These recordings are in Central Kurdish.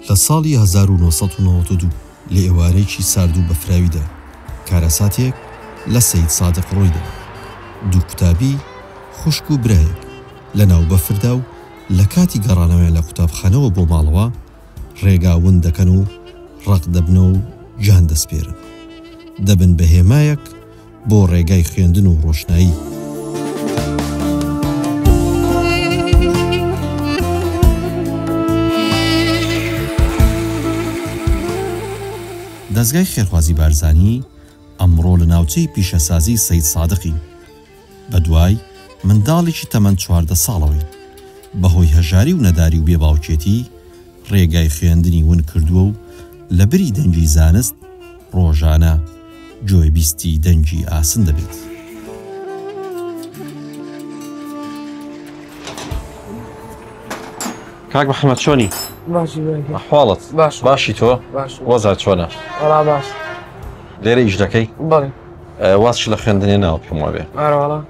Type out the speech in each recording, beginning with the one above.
لە ساڵی 1992 لە ئێوارەیەکی سارد و بەفراویدا کارەساتێک لە سەیدسادق ڕوویدا، دوو قوتابی، خوشک و برایەک، لەناو بەفردا و لە کاتی گەڕانەوەیان لە قوتابخانەوە بۆ ماڵەوە، ڕێگا ون دەکەن و ڕەق دەبنەوە و گیان دەسپێرن. دەبن بە هێمایەک بۆ ڕێگای خوێندن و ڕۆشنایی. دەزگای خێرخوازی بارزانی ئەمڕۆ لە ناوچەی پیشەسازی سەیدسادقین. بەدوای منداڵێکی تەمەن 14 ساڵەوەین. بەهۆی هەژاری و نەداری و بێ باوکێتی ڕێگای خوێندنی ون کردووە و لەبری دەنگی زانست ڕۆژانە گوێبیستی دەنگی ئاسن دەبێت. کاک محەممەد چۆنی؟ باشی باشی. ئەحواڵت؟ باش. باشی تۆ؟ باش. وەزع چۆنە؟ وەڵا باش. لێرە ئیش دەکەی؟ بەڵێ. وازش لە خوێندنێ ناوە پێم وابێ. ئارە وەڵا.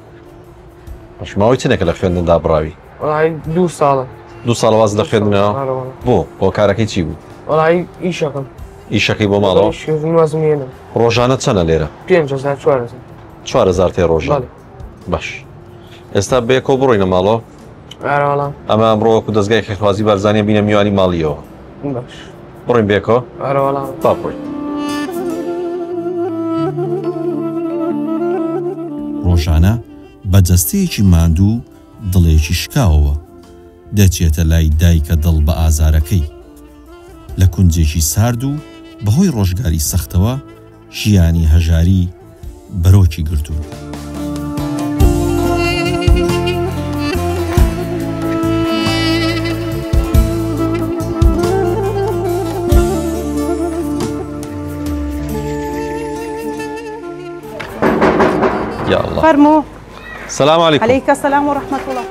باش ماوەی چەندێکە لە خوێندن دابڕاوی؟ وەڵای دوو ساڵە. دوو ساڵە واز لە خوێندن ناوە؟ ئارە وەڵا. بۆ؟ هۆکارەکەی چی بوو؟ وەڵای ئیشەکەم. ئیشەکەی بۆ ماڵەوە؟ ئیشکردن وازم هێنا. ڕۆژانە چەنە لێرە؟ 5000 4000. 4000 تێ ڕۆژە. بەڵێ. باش. ئێستا بەیەکەوە بڕۆینە ماڵەوە؟ ئارە وەڵا. ئەمە ئەمڕۆ وەکو دەزگای خێرخوازی بارزانیە بینە میوانی ماڵیەوە. باش. بڕۆین بەیەکەوە؟ ئارە وەڵا. با بڕۆین. ڕۆژانە بە جەستەیەکی ماندوو و دڵێکی شکاوەوە دەچێتە لای دایکە دڵ بە ئازارەکەی. لە کونجێکی سارد و بەهۆی ڕۆژگاری سەختەوە ژیانی هەژاری بەرۆکی گرتوون. یا اللە. فەرموو. سلام علیکم. علیک سلام و رحمة الله.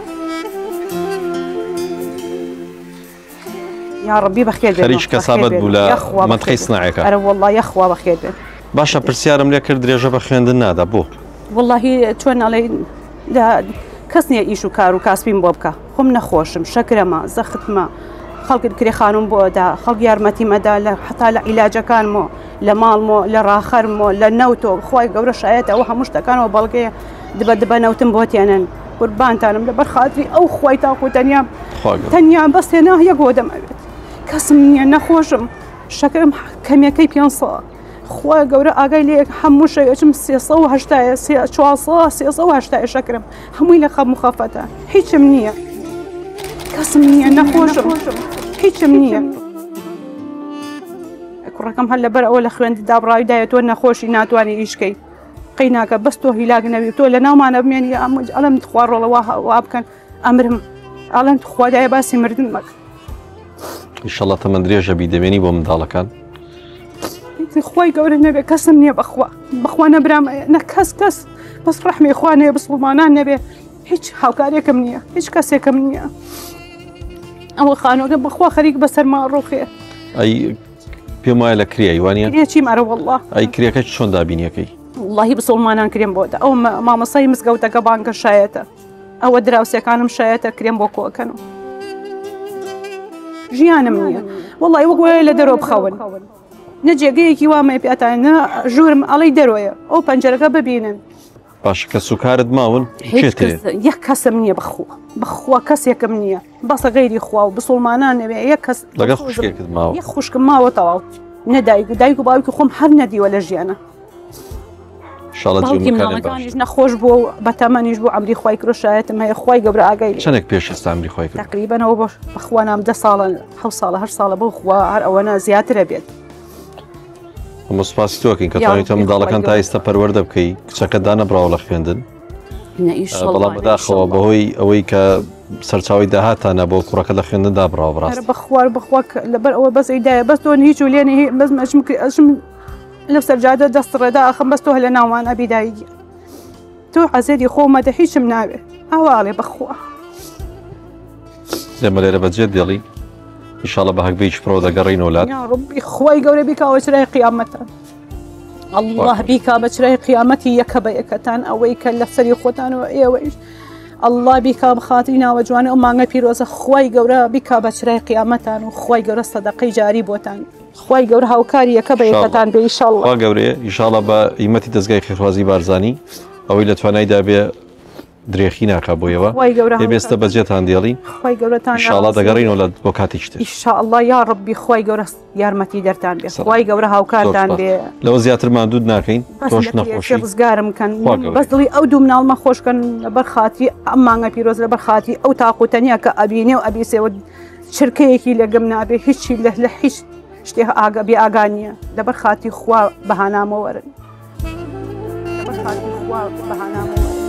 یا ڕبی بەخێر بێن. خەریکی کەسابەت بوو لە مەنتقەی سناعەکە. ئەرە وەڵڵا یەخوا بەخێر بێن. باشە پرسیارم لێ کرد درێژە بە خوێندن نادا بۆ؟ وەڵڵاهی چۆن ئەڵێ کەس نییە ئیش و کار و کاسبیم بۆ بکە خۆم نەخۆشم شەکرەمە زەختمە خەڵکت کرێ خانوم بۆ ئەدا خەڵک یارمەتیم ئەدا لە حتا لە عیلاجەکانمۆ لە ماڵمۆ لە ڕاخەرمۆ لە نەوتۆ خوای گەورە شایەتە ئەوە هەموو شتەکانەوە بەڵگەیە دبە دبە نەوتم بۆ تێنن قوربانتانم لەبەر خاتری ئەو خوای تاقو تەنیا تەنیا بەس تێنا یەک بۆ دەم ئەوێت کەسم نییە نەخۆشم شەکرم کەمیەکەی 500 خوای گەورە ئاگای لێ هەموو شەوێ ئەچم 380 400 380 شەکرم هەمووی لە خەم و خەفەتە هیچم نییە کەسم نییە نەخۆشم هیچم نییە کوڕەکەم هەر لەبەر ئەوە لە خوێند دابڕاوی دایە تۆ نەخۆشی ناتوانانی ئیشکەی قەی ناکە بەس تۆ هیلاک نەوی تۆ لە ناومانە بمێنی ئەڵم تخوا ڕۆڵە وا بکەن ئەمرم ئەڵێن تخوا دایە باسی مردن مەکە ئیشەڵڵا تەمەن درێژە بی دەمێنی بۆ منداڵەکان خۆی گەورە نەبێ کەسم نییە بەخوا بەخوا نەبرام نە کەس کەس بەس ڕەحمی خوا نەبێ بسڵمانان نەبێ هیچ هاوکارێکم نییە هیچ کەسێکم نییە ئەوە خانوەکە بەخوا خەریک بەسەرما ڕوخێ ئەی پێم وایە لە کریای وانە کرێچیم ئەرە والله ئەی کرێکە چۆن دابینیەکەی واللهی بسڵمانان کرێم بۆ ئەو مامۆسای مزگەوتەکە بانگە شایەتە ئەوە دراوسێکانم شایەتە کرێم بۆ کۆکەن و ژیانم نییە وەڵی وەک وایە لە دەرۆ بخەون نە جێگەیەکی وامە پێتان نە ژوورم ئەڵی دەرۆیە ئەو پەنجەرەکە ببینن باشە کە سوکارت ماون یەک کەسم نییە بخوا بخوا کەسێکم نییە بەسە غەیری خوا و بسڵمانان نەوێ یەک کەس لەگە خوشکێکت ماوە یەک خوشکم ماوە تەواو نە دایک و دایک و باوکی خۆم هەر نەدیوە لە ژیانە باوکی مناڵەکانیش نەخۆش بووە و بەتەمەنیش بوو عەمری خوای کرۆ شایەتم هەیە خوای گەورە ئاگای لێ چەندێک پێش ئێستا عەمری خوای کرد تقریبا ئەوە بۆ بەخوا نام دە ساڵە حەو ساڵە هەر ساڵە بۆ خوا هەر ئەوەنە زیاترە بێت ئەمە سوپاسی تۆکەین کە توانیتە منداڵەکان تا ئێستا پەروەردە بکەی کچەکە دانەبراوە لە خوێندن بەڵام بەداخەوە بەهۆی ئەوەی کە سەرچاوی داهاتانە بۆ کوڕەکە لە خوێندن دابراوە بەڕاست بەخوار بەخوا لەبەر ئەوە بەس ئیدایە بەس تۆ هیچ و لێنی بەس مەشم ئەشم لەو سەرجادە دەست ڕێدا ئەخم بەس تۆ لە ناومان ئەبی دایگی تۆ عەزێتی خۆمەدە هیچم ناوێ ئاواڵێ بەخوا لێمە لێرە بەجێ دێڵی ئیشاڵە بە هەگبەیەکی پڕەوە دەگەڕینەوە لات یا ڕبی خوای گەورە بیکاوە چرای قیامەتان الله بیکا بە چرای قیامەتی یەکە بە یەکەتان ئەوەی کە لەسەری خۆتان و ئێوەیش. ئەڵڵا بیکا بە خاتری ناوە جوانی ئەو مانگە پیرۆزە خوای گەورە بیکا بە چرای قیامەتان و خوای گەورە سەدەقەی جاری بۆتان خوای گەورە هاوکاری یەکە بە یەکەتان بێ ئیشەڵڵا. خوا گەورەیە ئیشاڵا بە هیمەتی دەزگای خێرخوازی بارزانی ئەوەی لە توانایدا بێ درێخی ناکا بۆیەوە خوای گەورە ئێ بێستە بەجێتان دێڵین خوای گەورەتان ئیشاڵا دەگەڕینەوە لە بۆ کاتێکی تر ئیشاڵڵا یا ڕەبی خوای گەورە یارمەتی دەرتان بێ خوای گەورە هاوکارتان بێ لەوە زیاتر ماندووت ناکەین تۆش نەخۆشی ڕزگارم کەن بەس دڵی ئەو دوو مناڵمە خۆشکەن لەبەر خاتری ئەم مانگە پیرۆز لەبەر خاتری ئەو تاق و تەنیا کە ئەبینێ و ئەبیسێ و چرکەیەکی لەگەم نابێ هیچی لە لە هیچ شتێ ئاگا بێ ئاگا نییە لەبەر خاتری خوا بەهانامەوە وەرن لەبەر خاتری خوا بەهانامەوە وەرن.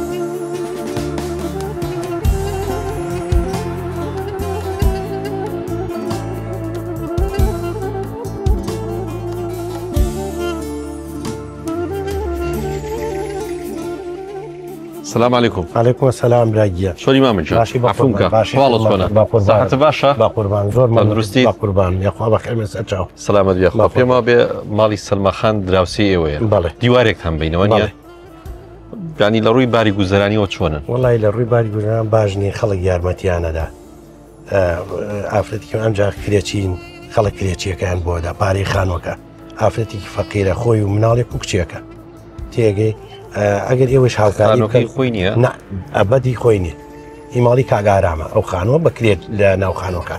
سلام علیکم. علیکم السلام برا گیان. چۆنی مامە گیان؟ باشی بە عەفوم قوربان کە. باشی حواڵت چۆنە؟ بە قوربان سەحەتت باشە؟ بە قوربان زۆر مەمنون تەندروستیت؟ بە قوربان یاخوا بەخێر بێن سەر چاو. سەلامەت بی یاخوا بە پێم وابێ ماڵی سەلما خان دراوسێی ئێوەیە. بەڵێ. دیوارێکتان بینەوە نییە؟ بەڵێ. یانی لە ڕووی باری گوزەرانیەوە چۆنن؟ وەڵی لە ڕووی باری گوزەران باش نین خەڵک یارمەتیانەدا ئافرەتێکی ئەمجا کرێچین خەڵک کرێچیەکەیان بۆدا پارەی خانوەکە ئافرەتێکی فەقیرە خۆی و مناڵێک و کچێکە تێگەی ئەگەر ئێوەش هاوکاری خانوەکەی خۆی نییە؟ نا ئەبەدی خۆی نییە هی ماڵی کاک ئارامە ئەو خانووە بەکرێت لە ناو خانووەکە.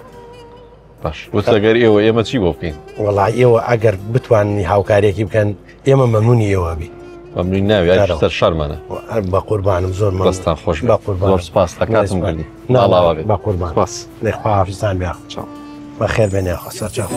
باش وت ئەگەر ئێوە ئێمە چی بۆ بکەین؟ وەڵا ئێوە ئەگەر بتواننی هاوکاریەکی بکەن ئێمە مەمنونی ئێوە بین. مەمنونی ناوی ئەرکی ئەرەوە. سەر شارمانە. بە قوربانم زۆر مەمنون. دەستان خۆش بێت. بە قوربانم. زۆر سپاس لە کاتم گرتی. نا، ماڵاوا بێت. بە قوربان. سپاس. خوا حافیزتان بێ. چاو. بەخێر بێن یاخوا سەرچاو.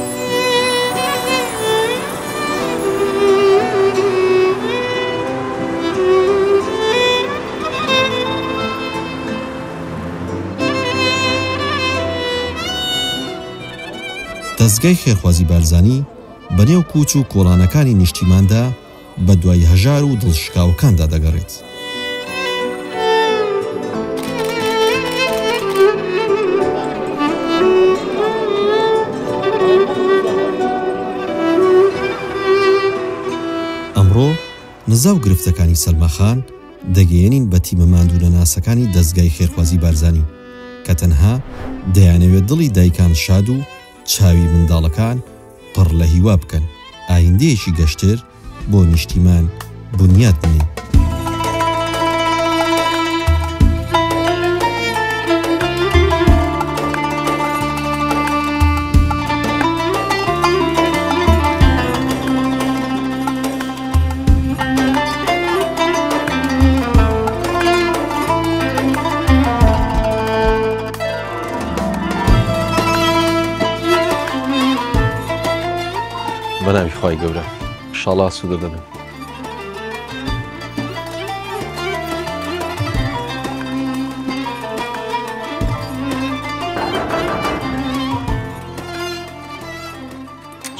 دەزگای خێرخوازی بارزانی بەنێو کوچ و کۆڵانەکانی نیشتیماندا بەدوای هەژار و دڵشکاوەکاندا دەگەڕێت. ئەمڕۆ نزا و گرفتەکانی سەلما خان دەگەیەنین بە تیمە ماندوونەناسەکانی دەزگای خێرخوازی بارزانی کە تەنها دەیانەوێت دڵی دایکان شاد و چاوی منداڵەکان پڕ لە هیوا بکەن، ئایندەیەکی گەشتر بۆ نیشتیمان بونیاد بنێن. بەناوی خوای گەورە ئیشاڵا ئاسوودە دەبن.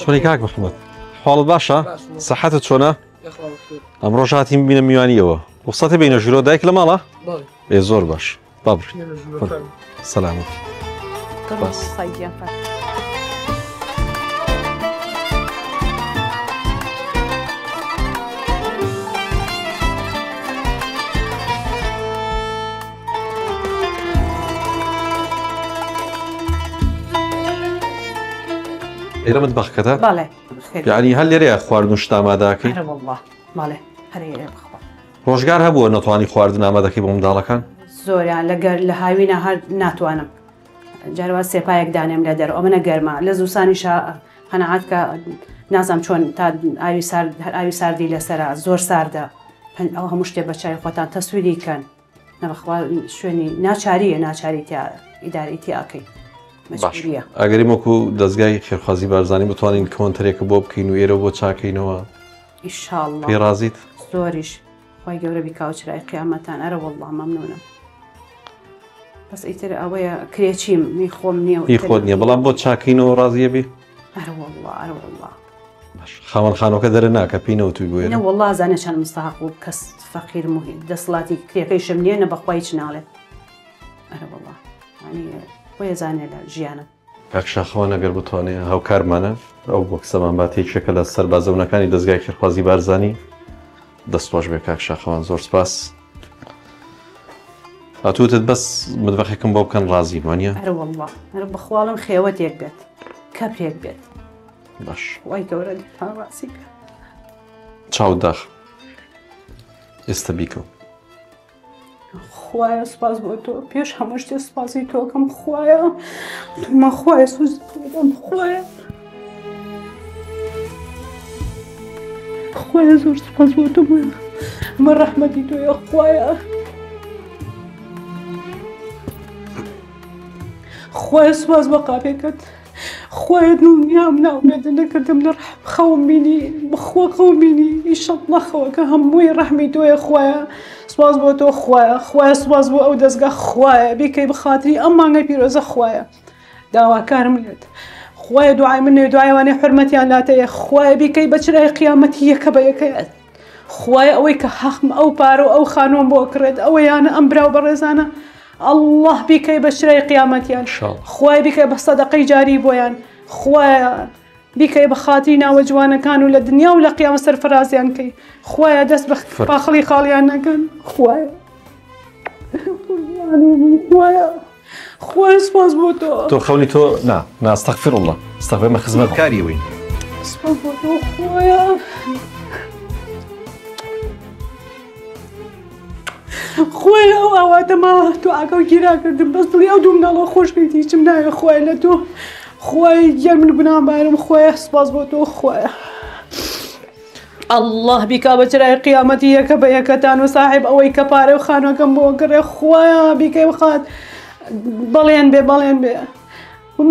چۆنی کاک محمد حاڵت باشە سەحەتت چۆنە ئەمڕۆژ هاتین ببینە میوانیەوە وسەتە بینە ژورۆ دایک لە ماڵە ئێ زۆر باش با بڕین سەلامەت بەس. ئێرە متبەخەکەتە؟ بەڵێ. یعنی هەر لێرەیە خواردن و شت ئامادەکەی؟ ئەرە وەڵڵا بەڵێ هەر لێرەیە بخوا. ڕۆژگار هەبووە نەتوانی خواردن ئامادەکەی بۆ منداڵەکان؟ زۆریان لەگەر لە هاوینە هەر ناتوانم جاروا سێپایەک دانێم لە دەرەوە ئەمنە گەرمە لە زووسانیشا قەناعەت کە نازانم چۆن تا ئاوی سارد هەر ئاوی ساردی لەسەرە زۆر ساردە ئەو هەموو شتێ بە چاوی خۆتان تەسویری کەن نەبەخوا شوێنی ناچاریە ناچاری تیا ئیداری تیاکەی مەجبوریە. ئەگەر ئێمە وەکو دەزگای خێرخوازی بارزانی بتوانین کۆنتەرێکە بۆ بکەین و ئێرە بۆ چاکەینەوە ئیشاڵڵا پێی ڕازیت؟ زۆریش خوای گەورە بیکاو چرای قیامەتان ئەرە وەڵڵا مەمنونم بەس ئیتر ئەوەیە کرێچیم هی خۆم نییە و هی خۆت نییە بەڵام بۆ چاکەینەوە ڕازیە بی؟ ئەرە وەڵڵا ئەرە وەڵڵا باش خاوەن خانوەکە دەرە ناکە پێی نەوتووی بۆ ئێرە؟ نە وەڵڵا ئەزانێ چەند مستەحەق و کەس فەقیرم و دەسڵاتی کرێکەیشم نییە نە بەخوا هیچ ناڵێ ئەرە وەڵڵا یانی خۆی ئەزانێ لە ژیانم. کاک شاخەوان ئەگەر بتوانێ هاوکارمانە ئەو بۆکسەمان بات یەکێکە لە سەربازەونەکانی دەزگای خێرخوازی بارزانی دەست خۆش بێ کاک شاخەوان زۆر سپاس. ئەتوتت بەس مدبەخێکم بۆ بکەن ڕازیم وانە؟ ئەرە والله ئەرە بەخواڵم خێوەتێک بێت کەپرێک بێت باش وای گەورە لێتان ڕازی بێت. چاوت داخ ئێستا بیکەو. خوایە سوپاس بۆ تۆ پێش هەموو شتێ سوپاسی تۆکەم خوایە تۆمە خوایە سوز تۆکەم خوایە خوایە زۆر سوپاس بۆ تۆ مە ڕەحمەتی تۆیە خوایە خوایە سوپاس بۆ قاپێکەت خوایە دڵنیام ناومێدە نەکردم لە ڕەحم خەوم بینی بخوا خەوم بینی ئیشەڵڵا خەوەکە هەمووی ڕەحمی تۆیە خوایە سوپاس بۆ تۆ خوایە خوایە سوپاس بۆ ئەو دەزگا خوایە بیکەی بخاتری ئەم مانگەی پیرۆزە خوایە داواکارم لێت خوایە دوعای من نەوێ دوعای ئەوانەی حورمەتیان لاتەیە خوایە بیکەی بە چرای قیامەتی یەکە بە یەکەیان خوایە ئەوەی کە حەقم ئەو پارە و ئەو خانووەم بۆ کڕێت ئەوەیانە ئەم برا و بەڕێزانە اللە بیکەی بە چرای قیامەتیان خوایە بیکەی بە سەدەقەی جاری بۆیان خوایە بیکەی بە خاتری ناوە جوانەکان و لە دنیا و لە قیامەت سەرفرازیان کەی خوایە دەست بە پاخڵی خاڵیان نەکەن خوایە خوایە خوایە سوپاس بۆ تۆ تۆ خەونی تۆ نا نا استغفر الله استغفر مە خزمەتکاری ئەوەین سوپاس بۆ تۆ خوایە خوایە ئەو ئاواتەمە تۆ ئاگاو گیرا کردم بەس دڵی ئەو دوو مناڵە خۆش کەیت هیچم ناوێ خوایە لە تۆ خوای گیان من گوناهبارم خوایە سوپاس بۆ تۆ خوایە اللە بیکا بە چرای قیامەتی یەکە بە یەکەتان و ساحێب ئەوەی کە پارە و خانوەکەم بۆ گڕێ خوایە بیکەی بخات بەڵێن بێ بەڵێن بێ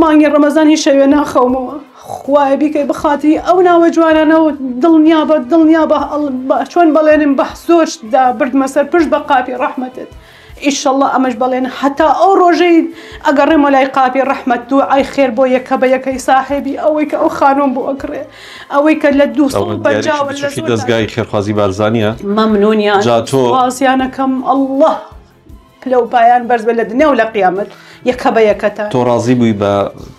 مانگی ڕەمەزان هیچ شەوێ ناخەومەوە خوایە بیکەی بخاتری ئەو ناوە جوانانە و دڵنیا بە دڵنیا بە چۆن بەڵێنم بە زۆر دا بردمە سەر پشت بە قاپی ڕەحمەتت ئیشەڵڵا ئەمەش بەڵێن هەتا ئەو ڕۆژەی ئەگەڕێمەوە لای قاپی ڕەحمەت دوعای خێر بۆ یەکە بە یەکەی ساحێبی ئەوەی کە ئەو خانووم بۆ ئەکڕێ ئەوەی کە لە 250 لە زۆر دەزگای خێرخوازی بارزانیە مەمنونیان جا تۆ سوپاسیانەکەم ئەڵڵا پلە و پایان بەرز بێت لە دنیا و لە قیامەت یەکە بە یەکەتان. تۆ ڕازی بووی بە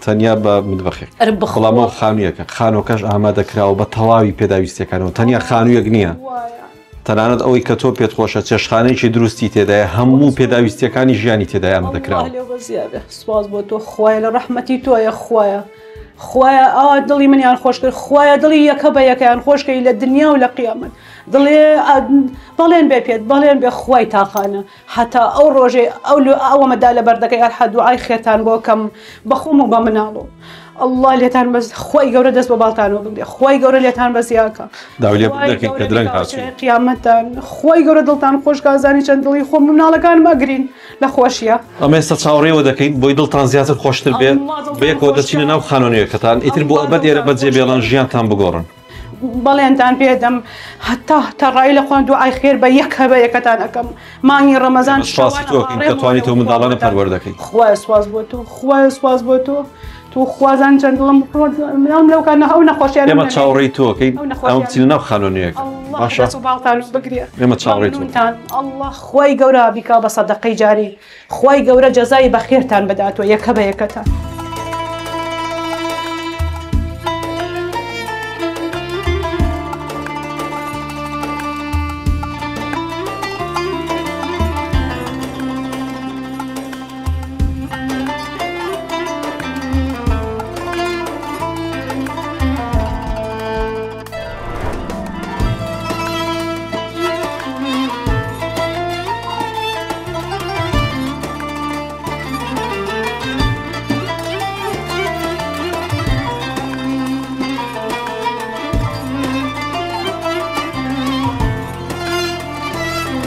تەنیا بە مدبەخێک ئەرە بەخوا. بەڵام ئەو خانوویەکە خانووەکەش ئامادە کراوە بە تەواوی پێداویستیەکانەوە تەنیا خانوویەک نییە تەنانەت ئەوەی کە تۆ پێت خۆشە چێشتخانەیەکی دروستی تێدایە هەموو پێداویستیەکانی ژیانی تێدایە ئامادە کراوە. اللە لێو بەزیا بێ سوپاس بۆ تۆ خوایە لە ڕەحمەتی تۆیە خوایە خوایە ئاوا دڵی منیان خۆش کرد خوایە دڵی یەکە بە یەکەیان خۆش کەی لە دنیا و لە قیامەت دڵێ بەڵێن بێ پێت بەڵێن بێ خوای تاقانە هەتا ئەو ڕۆژەی ئەو لۆ ئەوەمە دا لە بەردەکەی ئەرحە دوعای خێرتان بۆ کەم بە خۆم و بە مناڵ و اللە لێتان بەس خوای گەورە دەست بە باڵتانەوە بگرێ خوای گەورە لێتان بەزیاکە داوای لێ دەکەین کە درەنگ هاتووین قیامەتان خوای گەورە دڵتان خۆش کا زانی چەند دڵی خۆم مناڵەکانم ئەگرین لە خۆشیە ئەمە ئێستا چاوەڕێوە دەکەین بۆی دڵتان زیاتر خۆشتر بێ بەیەکەوە دەچینە ناو خانووە نوێکەتان ئیتر بۆ ئەبەد ئێرە بەجێ بێڵن ژیانتان بگۆڕن بەڵێنتان پێدەم هەتا تەڕایی لە خۆیان دوعای خێر بە یەکە بە یەکەتان ئەکەم مانگی ڕەمەزان سوپاسی تۆ ئەکەین کە توانی تۆ منداڵانە پەروەردەکەی خوایە سوپاس بۆ تۆ خوایە سوپاس بۆ تۆ تۆ خوازان چەند دڵم مناڵم لەو کاتە ئەو نەخۆشیانە ئێمە چاوەڕێی تۆ ئەکەین ئەمە بچینە ناو خانووە نوێیەکە باشە دەست و باڵتان بگرێ ئێمە چاوەڕێی تۆ ئەڵڵا خوای گەورە بیکا بە سەدەقەی جاری خوای گەورە جەزای بەخێرتان بداتوە یەکە بە یەکەتان.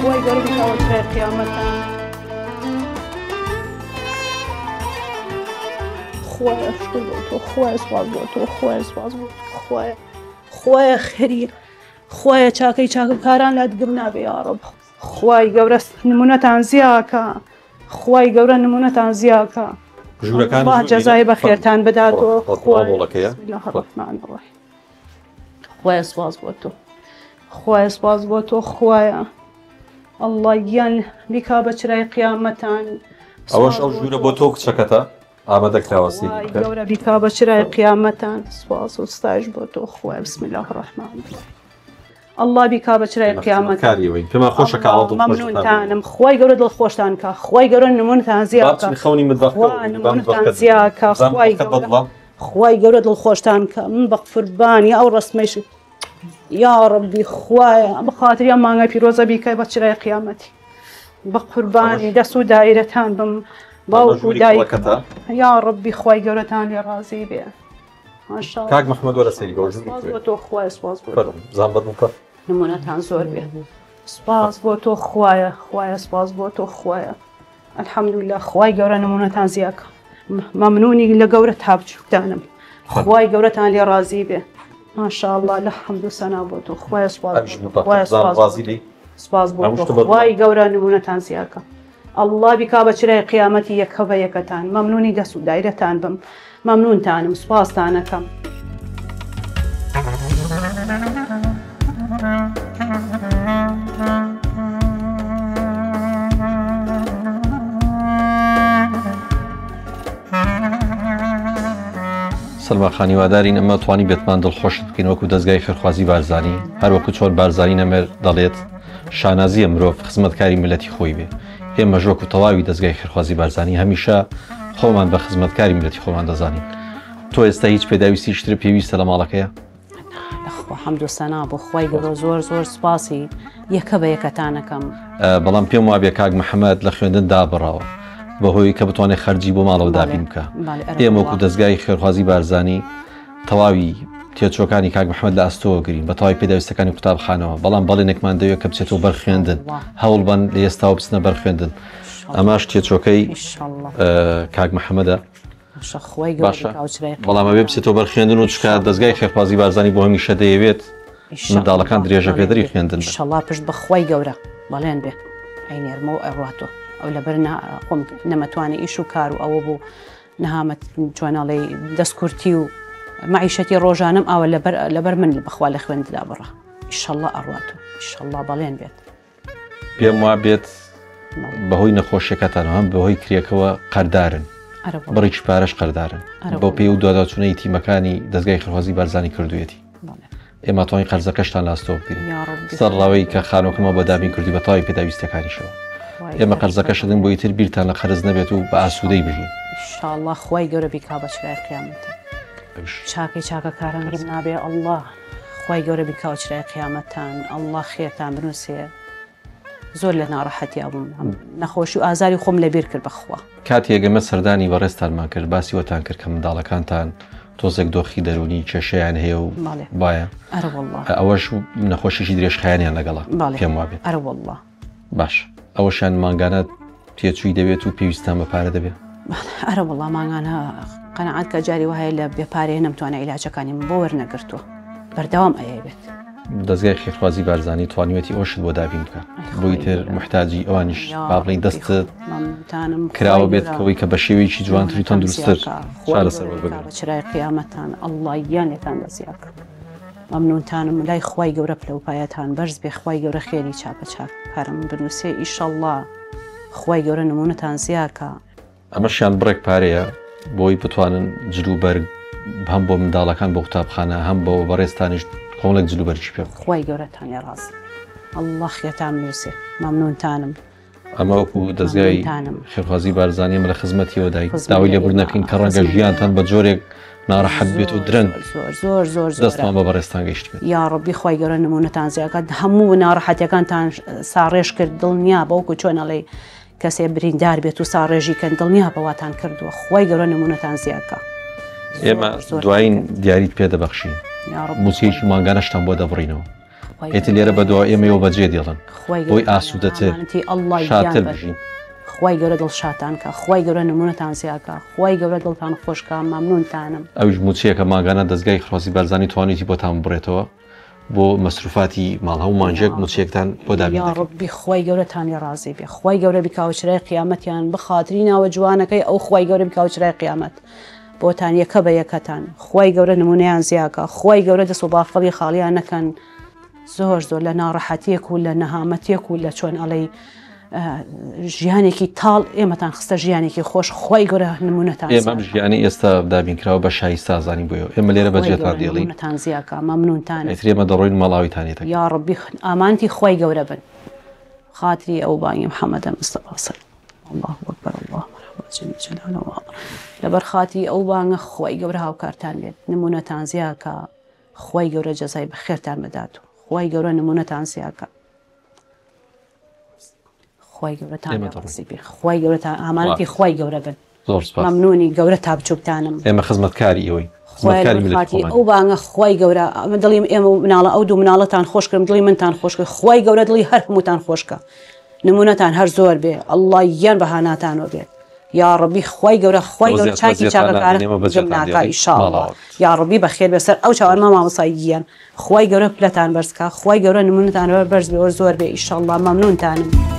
خوای گەورە بیکاوە چرای قیامەتان. خوایە شکر بۆ تۆ خوایە سوپاس بۆ تۆ خوایە سوپاس بۆ تۆ خوایە خوایە خێری خوایە چاکەی چاکەکاران لات گم نابێ یاڕەب خوای گەورە نمونەتان زیاکە خوای گەورە نمونەتان زیاکە ژوورەکان جەزای بەخێرتان بداتەوە خوای خوایە سوپاس بۆ تۆ خوایە سوپاس بۆ تۆ خوایە اللە گیان بیکا بە چرای قیامەتان ئەوەش ئەو ژوورە بۆ تۆ کچەکەتە ئامادە کراوە سەیری بکەن. گەورە بیکا بە چرای قیامەتان سوپاس و ستایش بۆ تۆ خوایە بسم الله الرحمن الرحیم. ئەڵڵا بیکا بە چرای قیامەت. کاری ئەوەین پێمان خۆشە کە ئاوا دڵخۆشتان بین. مەمنونتانم خوای گەورە دڵخۆشتان کا خوای گەورە نمونتان زیا با کا بچین خەونی متبەخکە خوا ببینین با نمونتان متبەخکە زیا ببینین کا بزانم خوای متبەخکە گەورە بەدڵە خوای گەورە دڵخۆشتان کا من بە قوربانی ئەو ڕەسمەیش یا ڕەبی خوایە بە خاتری ئەم مانگای پیرۆزە بیکەی بە چرای قیامەتی بە قوربانی ئەوەش دەست و دایرەتان بم ئەمە باوک و ژووری دایکم کوڕەکەتە یا ڕەبی خوای گەورەتان لێ ڕازی بێ ماشاءاللە کاک محمد وەرە سەیری کە ئەوە ژووری سپاس کوێ بۆ تۆ خوایە سپاس بۆ تۆ فەرموو بزانم بەدڵتە نمونەتان زۆر بێ سپاس بۆ تۆ خوایە خوایە سپاس بۆ تۆ خوایە الحمدلله خوای گەورە نمونەتان زیاکە مەمنونی لە گەورە تا بچووکتانم خوای گەورەتان لێ ڕازی بێ ماشاءالله لە حەمد و سەنا بۆ تۆ خوایە سپاس ئەویش بۆ تۆ متبەخکە خوایە بزانم سپاس بۆ ڕازی تۆ لێی سپاس بۆ هەموو تۆ شتە بەدڵە خوای گەورە نمونەتان زیاکە ئەڵڵا بیکا بە چرای قیامەتی یەکە بە یەکەتان مەمنونی دەست و دایرەتان بم مەمنونتانم سوپاستانەکەم. سەلما خان هیوادارین ئەمە توانی بێتمان دڵخۆشت بکەین وەکو دەزگای خێرخوازی بارزانی هەروەکو چۆن بارزانی نەمر دەڵێت شانازیە مرۆڤ خزمەتکاری میللەتی خۆی بێ ئێمەش وەکو تەواوی دەزگای خێرخوازی بارزانی هەمیشە خۆمان بە خزمەتکاری میللەتی خۆمان دەزانین تۆ ئێستا هیچ پێداویستیش تر پێویستە لە ماڵەکەیە؟ لەخوا حەمد و سەنا بۆ خوای گەورە زۆر زۆر سوپاسی یەکە بە یەکەتانەکەم. بەڵام پێم وابێ کاک محەمەد لە خوێندن دابڕاوە بەهۆی کە بتوانێت خەرجی بۆ ماڵەوە دابین بکا ئێمە وەکو دەزگای خێرخوازی بارزانی تەواوی تێچووەکانی کاک محەمەد لە ئەستۆوە گرین بە تەواوی پێداویستەکانی قوتابخانەوە بەڵام بەڵێنێکمان دەوێت کە بچێتەوە بەر خوێندن هەوڵبەن لە ئێستاوە بچنە بەر خوێندن ئەمەش تێچووەکەی کاک محەمەدە باشە بەڵام ئەبێ بچێتەوە بەر خوێندن و چکە دەزگای خێرخوازی بارزانی بۆ هەمیشە دەیەوێت منداڵەکان درێژە پێدەری خوێندن بن. ئیشەڵا پشت بە خوای گەورە بەڵێن بێ ئەینێرمەوە ئەڕواتەوە ئەو لەبەر خۆم نەمەتوانی ئیش و کار و ئەوە بوو نەهامەت چۆن ئەڵێی دەست کورتی و مەعیشەتی ڕۆژانەم ئاوە لەبەر لەبەر من بەخوا لە خوێنددا بڕە ئیشەڵڵا ئەڕوات و ئیشەڵڵا بەڵێن بێت. پێم وا بێت بەهۆی نەخۆشیەکەتانەوە هەم بەهۆی کرێکەوە قەردارن بڕێکی پارەش قەردارن بۆ پێی و دواداچوونەی تیمەکانی دەزگای خێرخوازی بارزانی کردوویەتی. ئێمە توانین قەرزەکەشتان لاستۆ بگرین سەر ڕاوەی کە خانوەکەمان بۆ دابین کردی بە تەواوی پێداویستیەکانیشەوە ئێمە قەرزەکەشدن بۆ ئیتر بیرتان لە قەرز نەبێت و بە ئاسوودەی بژین. ئیشاڵڵا خوای گەورە بیکا بە چرای قیامەت چاکەی چاکەکاران گوم نابێ اللە خوای گەورە بیکا بە چرای قیامەتتان اللە خێرتان بنوسێ. زۆر لە ناڕەحەتیا بووم نەخۆشی و ئازاری خۆم لەبیر کرد بەخوا. کاتێک ئێمە سەردانی بەڕێزتانمان کرد باسی وەتان کرد کە منداڵەکانتان تۆزێک دۆخی دەروونی کێشەیان هەیە و وایە ئەوەش نەخۆشیی درێژخایەنیان لەگەڵە پێم وابێت. ئەرەوەڵڵا. باش ئەوەشیان مانگانە تێچووی دەوێت و پێویستان بە پارە دەبێت؟ ئەرە وەڵا مانگانە قەناعەت کە جاری وایە لە بێ پارەیە نەمتوانە عیلاجەکانیم بۆ وەرنەگرتووە بەردەوام ئەیەوێت. دەزگای خێرخوازی بارزانی توانیوێتی ئەوشت بۆ دابین بکات بۆی تر محتاجی ئەوانیش با بڵێین دەستت کراوە بێت کەوەی کە بە شێوەیەکی جوانتر و تەندروستتر چارەسەر وەربگرن. چرای قیامەتان ئەڵڵا گیان لێتان دەزیاکە مەمنونتانم لای خوای گەورە پلە و پایەتان بەرز بێ خوای گەورە خێری چاکە چاک پارەم بنوسێ ئیشەڵڵا خوای گەورە نمونەتان زیاکا. ئەمەشیان بڕێک پارەیە بۆی بتوانن جل و بەرگ هەم بۆ منداڵەکان بۆ قوتابخانە هەم بۆ بەڕێزتانیش کۆمەڵێک جل و بەرگی پێ بکڕن. خوای گەورەتان لێ ڕازی بێ اللە خێرتان بنوسێ مەمنونتانم. ئەمە وەکو دەزگای خێرخوازی بارزانی ئێمە لە خزمەتیەوە داین داوای لێبوردن دەکەین کە ڕەنگە ژیانتان بە جۆرێک ناڕەحەت بێت و درەنگ زۆر زۆر دەستمان بە بەڕێزتان گەیشتبێت. یاڕەبی خوای گەورە نمونەتان زیاد هەموو ناڕەحەتیەکانتان ساڕێژ کرد دڵنیا بەوکو چۆن ئەڵێی کەسێ بریندار بێت و ساڕێژی کەن دڵنیا بە واتان کردووە خوای گەورە نمونەتان زیاد کە. ئێمە دوایین دیاریت پێ دەبەخشین موچەیەکی مانگانەشتان بۆ دەبڕینەوە. ئیتر لێرە بەدوا ئێمەیەوە بەجێ دێڵن بۆی ئاسوودەتر شادتر بژین. خوای گەورە دڵشادتان کا خوای گەورە نمونەتان زیاکا خوای گەورە دڵتان خۆش کا مەمنونتانم. ئەویش موچەیەکە مانگانە دەزگای خێرخوازی بارزانی توانیویەتی بۆتان ببڕێتەوە بۆ مەسروفاتی ماڵ هەموو مانگێک موچەیەکتان بۆ دابین دەکەین. یاڕەبی خوای گەورەتان لێ ڕازی بێ خوای گەورە بیکاوە چرای قیامەتیان بخاتری ناوە جوانەکەی ئەو خوای گەورە بیکاوە چرای قیامەت بۆتان یەکە بە یەکەتان خوای گەورە نمونەیان زیاکا خوای گەورە دەست و بافڵی خاڵیان نەکەن زۆر زۆر لە ناڕەحەتیەک و لە نەهامەتیەک و لە چۆن ئەڵێی ژیانێکی تاڵ ئێمەتان خستە ژیانێکی خۆش خوای گەورە نمونەتان ئێمە ئەم ژیانی ئێستا دابینکراوە بە شایستە ئازانین بۆیەوە ئێمە لێرە بەجێتان دێڵین نمونەتان زیاکە مەمنونتان ئیتر ئێمە دەڕۆین ماڵاویتان یەتەکەین. یاڕەبی ئامانتی خوای گەورە بن خاتری ئەو بانگی محمدە مستەفا صلی اللە اکبر اللە مرحبا جل جلاله لەبەر خاتری ئەو بانگە خوای گەورە هاوکارتان بێت نمونەتان زیاکە خوای گەورە جەزای بەخێرتان بدات و خوای گەورە نمونەتان زیاکە خوای گەورەتان ئێمە لێ دەڕۆین. ڕازی بێ خوای گەورەتان ئامانەتی خوای گەورە بن زۆر سپاس. مەمنونی گەورە تا بچوکتانم. ئێمە خزمەتکاری ئێوەین. خوایە خزمەتکاری لەبەر میللەتی خاتری خۆمانین. ئەو بانگە خوای گەورە ئەمە دڵی ئێمە و مناڵە ئەو دوو مناڵەتان خۆش کردم دڵی منتان خۆش کرد خوای گەورە دڵی هەر هەمووتان خۆش کە نمونەتان هەر زۆر بێ اللە گیان بە هاناتانەوە بێت یاڕەبی خوای گەورە خوای ئەوە گەورە زیاتر چاکی بەجێتان چاکەکارە نادەین ئێمە گم بەجێتان ناکا دێڵین. ئیشاڵڵا ماڵئاوات. یاڕەبی بەخێر بێ سەر ئەو چاوانمە مامۆستا گیان خوای گەورە پلەتان بەرز کا خوای گەورە نمونەتان بەرز بێ و زۆر بێ ئیشاڵڵا مەمنونتانم.